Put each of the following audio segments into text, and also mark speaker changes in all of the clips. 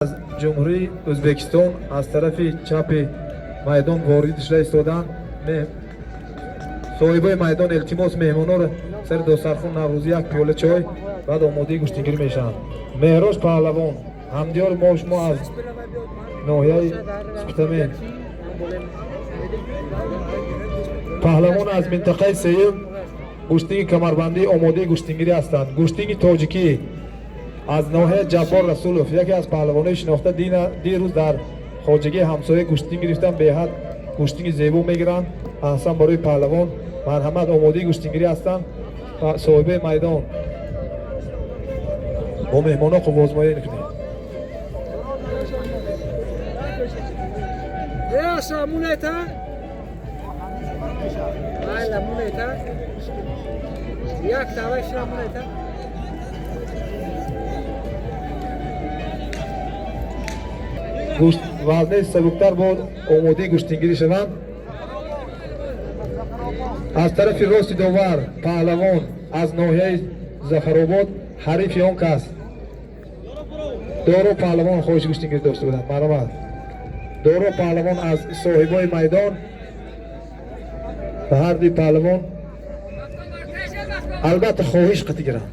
Speaker 1: Аз Ҷумҳурии Ӯзбекистон аз тарафи чапи майдон ворид шуда истоданд. Соҳибои майдон, илтимос, меҳмононро сари дастархон, наврӯзӣ, як пиёла чой, баъд омодаи гӯштингирӣ мешаванд. Меҳрош паҳлавон, ҳамдиёри мо, шумо, аз ноҳияи Спитамен, паҳлавон аз минтақаи сеюм, гӯштинги камарбандӣ, омодаи гӯштингирӣ ҳастанд. Гӯштинги тоҷикӣ, аз ноҳияи Ҷаббор Расулов, яке аз паҳлавонои шинохта, дирӯз дар хоҷагии ҳамсоя гӯштин гирифтан, беҳад гӯштинги зебо мегиранд. Аҳсан барои паҳлавон, марҳамат, омодаи гӯштингирӣ ҳастанд. Соҳибаи майдон, бо меҳмонҳо қувваозмоӣ кунед.
Speaker 2: Яша мунета. Айла мунета. Як тавашра мунета.
Speaker 1: Гӯшт вазнаи сабуктар бо омодаи гӯштингирӣ шаванд. Аз тарафи рости довар паҳлавон аз ноҳияи Зафаробод, ҳарифи он кас Доро паҳлавон хоҳиши гӯштингирӣ дошта буданд. Марҳамат, Доро паҳлавон аз соҳибои майдон. Ба ҳар дуи паҳлавон, албатта, хоҳиш қатӣ гиранд.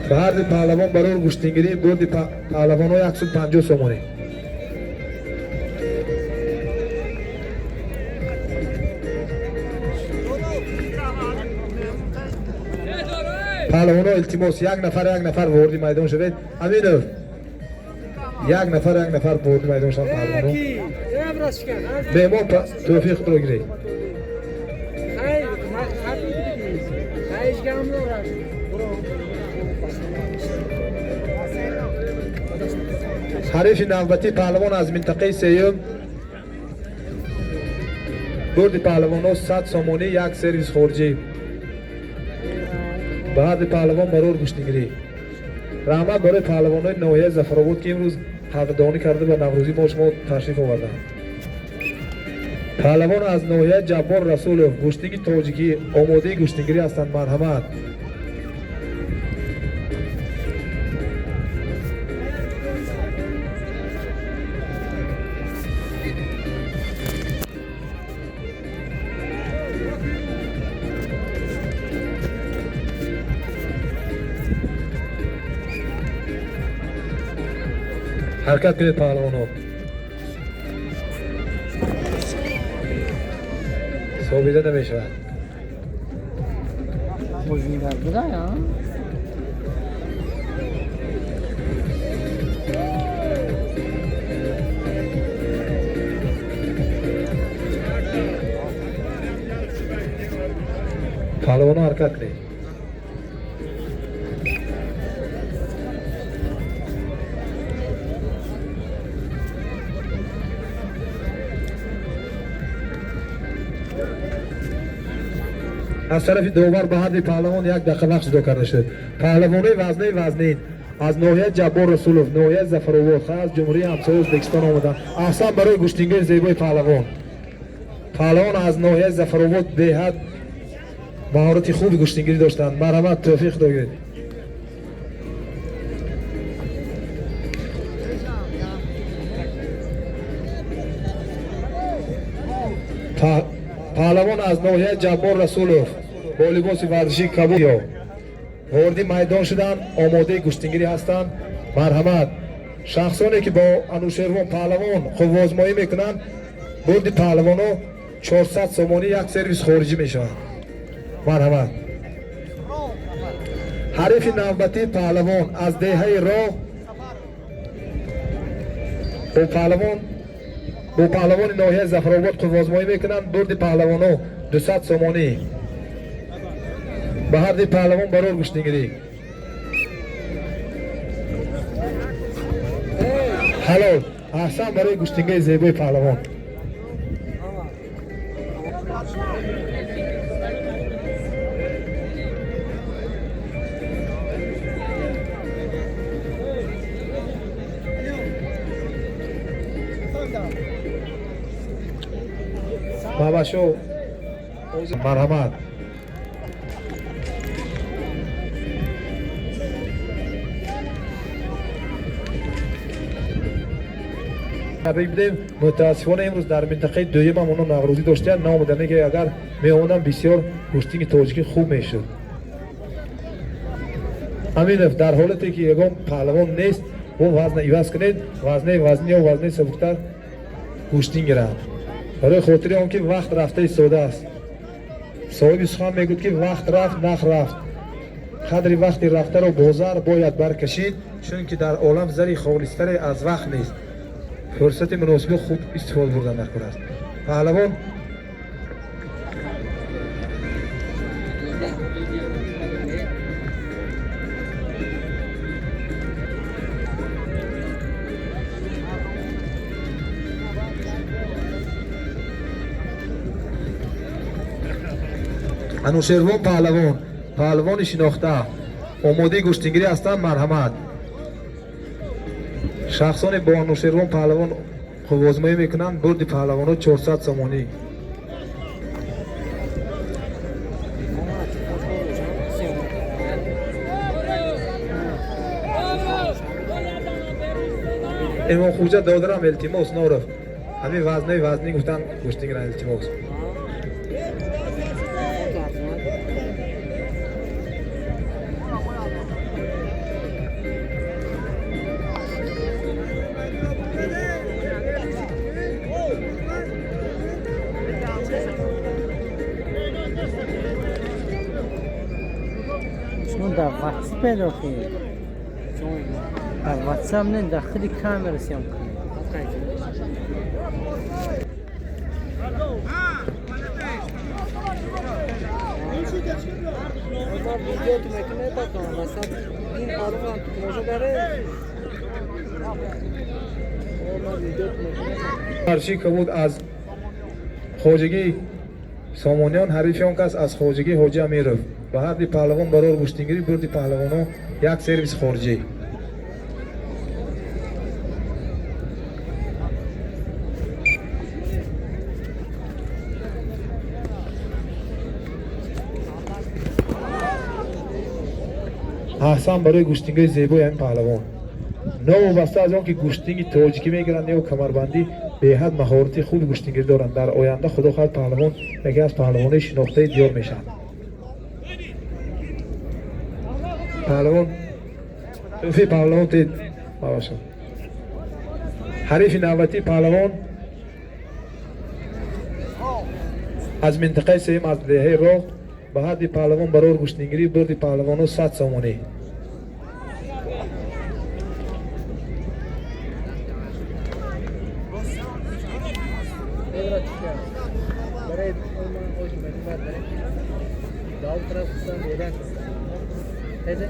Speaker 1: Ба ҳар дуи паҳлавон барои гӯштингирӣ, бурди паҳлавонҳо 150 сомонӣ. Паҳлавонҳо, илтимос, як нафар, як нафар вориди майдон шавед. Аминов, як нафар, як нафар вориди майдон шаванд паҳлавонҳо.
Speaker 2: Ки? Евроскен.
Speaker 1: Меҳмон, тӯҳфаи худро гиред.
Speaker 2: Хай, хай, гамлора.
Speaker 1: Ҳарифи навбатӣ паҳлавон аз минтақаи сеюм, бурди паҳлавонҳо 100 сомонӣ, як сервис хориҷӣ. Ба ҳарди паҳлавон барор гӯштингирӣ. Раҳмат барои паҳлавонҳои ноҳияи Зафаробод, ки имрӯз қадрдонӣ карда, ба наврӯзӣ мо шумо ташриф оварданд. Паҳлавон аз ноҳияи Ҷаббор Расулов, гӯштинги тоҷикӣ, омодаи гӯштингирӣ ҳастанд. Марҳамат. Ҳаракат кунед, паҳлавонҳо, собида намешавад.
Speaker 3: Бозингар буда, я?
Speaker 1: Паҳлавонҳо, ҳаракат кунед. Аз тарафи довар ба ҳарди паҳлавон як дақиқа вақт ҷудо карда шуд. Паҳлавонои вазнаи вазнин аз ноҳияи Ҷаббор Расулов, ноҳияи Зафаробод, аз ҷумҳурии ҳамсояи Ӯзбекистон омаданд. Аҳсан барои гӯштингири зебои паҳлавон. Паҳлавон аз ноҳияи Зафаробод беҳад маҳорати хуби гӯштингирӣ доштанд. Марҳамат, тӯҳфаи худо гиред. Паҳлавон аз ноҳияи Ҷаббор Расулов бо либоси варзишии кабуд вориди майдон шуданд, омодаи гӯштингирӣ ҳастанд. Марҳамат, шахсоне ки бо Анушервон паҳлавон қувваозмоӣ мекунанд, бурди паҳлавонҳо 400 сомонӣ, як сервис хориҷӣ мешаванд. Марҳамат. Ҳарифи навбатии паҳлавон аз деҳаи Роҳ бо паҳлавони ноҳияи Зафаробод қувваозмоӣ мекунанд. Бурди паҳлавонҳо 200 сомонӣ. Ба ҳарди паҳлавон барор гӯштингирӣ. Ҳалол. Аҳсан барои гӯштингаи зебои паҳлавон. Бабашо, марҳамат. Табрик бидем. Мутаассифона, имрӯз дар минтақаи дуюмам оно наврӯзӣ доштаянд, наомаданд, ки агар меомаданд, бисёр гӯштинги тоҷикӣ хуб мешуд. Аминов, дар ҳолате ки ягон паҳлавон нест, бо вазна иваз кунед, вазнаи вазнӣ ё вазнаи сабуктар гӯштин гиранд, барои хотири он ки вақт рафта истодааст. Соҳиби сухан мегӯяд, ки вақт рафт, нах рафт, қадри вақти рафтаро бозар бояд баркашид, чунки дар олам зари холистаре аз вақт нест. Фурсати муносиби хуб истифода бурдан дар кор аст. Паҳлавон Анушервон паҳлавон, паҳлавони шинохта, омодаи гӯштингирӣ ҳастанд. Марҳамат, шахсоне бо Анушервон паҳлавон қуввозмоӣ мекунанд, бурди паҳлавонҳо 400 сомонӣ. Имомхуҷа додарам, илтимос, Норов, ҳамин вазнаи вазнӣ гуфтан гӯштингиранд, илтимос.
Speaker 2: Шумо дар WhatsApp пайдо кунед. Дар WhatsApp не, дар худи камера съёмка кунед. Видео ту мекунед, потом WhatsApp ин парван тамошо даре. Видео ту мекунед.
Speaker 1: Арши кабуд аз хоҷагии Сомониён, ҳарифи он кас аз хоҷагии Ҳоҷи Амиров. Ба ҳарди паҳлавон барор гӯштингирӣ, бурди паҳлавонҳо як сервис хориҷӣ. Аҳсан барои гӯштингири зебои ҳамин паҳлавон. Новобаста аз он ки гӯштинги тоҷикӣ мегиранд ё камарбандӣ, беҳад маҳорати хуби гӯштингирӣ доранд. Дар оянда, худо хоҳад, паҳлавон яке аз паҳлавонои шинохтаи диёр мешаванд. Паҳлавон Туфи, паҳлавон тед бабашо. Ҳарифи навбатии паҳлавон аз минтақаи сеюм, аз деҳаи Роғ. Ба ҳадди паҳлавон барор гӯштингирӣ, бурди паҳлавонҳо 100 сомонӣ.
Speaker 2: Барои ман оҷи мекунад, барои дав тараф хусусан берак. Тезе?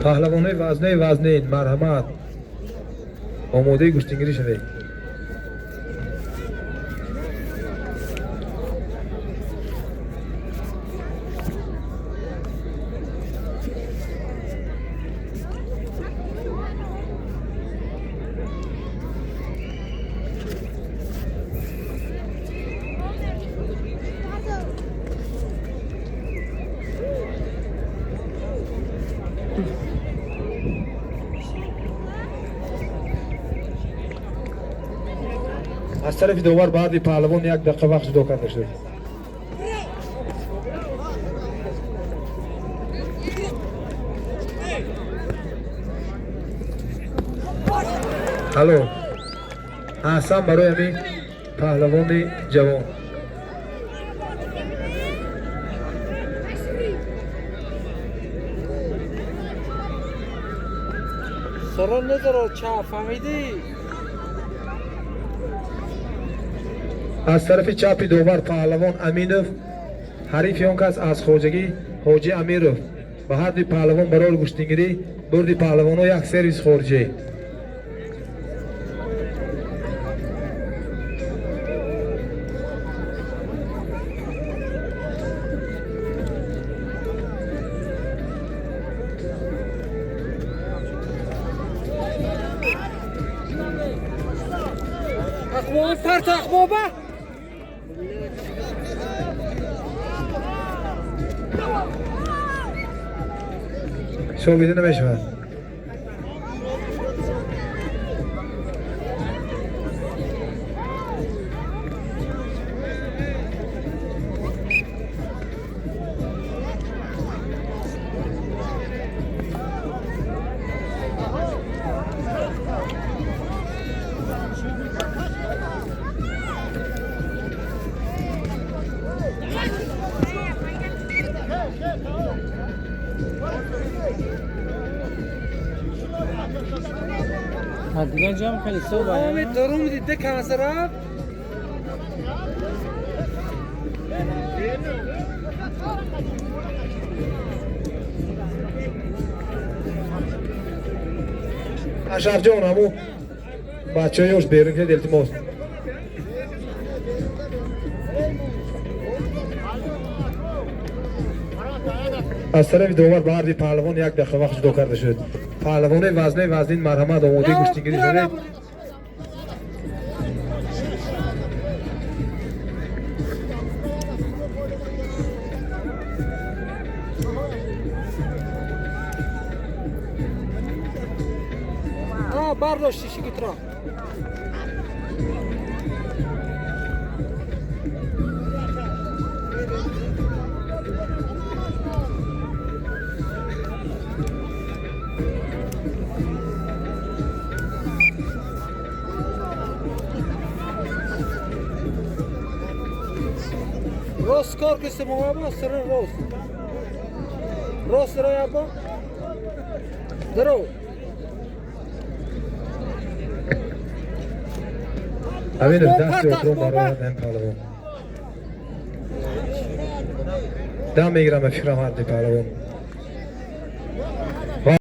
Speaker 1: Паҳлавонои вазнаи вазнин, марҳамат, омодаи гӯштингирӣ шавед. Аз тарафи довар баъди паҳлавон як дақиқа вақт ҷудо карда шуд. Алло, аҳсан барои ҳамин паҳлавони ҷавон.
Speaker 2: Сорон надора чап, фаҳмидӣ?
Speaker 1: Аз тарафи чапи довар паҳлавон Аминов, ҳарифи он кас аз хоҷагӣ Ҳоҷи Амиров. Ба ҳарди паҳлавон барори гӯштингирӣ, бурди паҳлавонҳо як сервис хориҷӣ.
Speaker 3: Aqmoq partaq boba.
Speaker 1: Шобида намешавад.
Speaker 2: دیگه جام خیلی صبح
Speaker 3: آمد دروم دیده کنسرف.
Speaker 1: Ашраф ҷон, ҳаму бачаҳои ёш берун кунед, илтимос. Аз тарафи довар ба ҳарди паҳлавон як дақиқа вақт ҷудо карда шуд. Паҳлавони вазнаи вазнин марҳамат омодаи гӯштингирӣ шавед.
Speaker 3: Бардошти шигитро. Рост кор кисти муҳабба, сирин рост. Рост рояба. Даро.
Speaker 1: Аминов дасти охирон баровард ин паҳлавон. Дам мегирам ба фикрам ҳарди паҳлавон.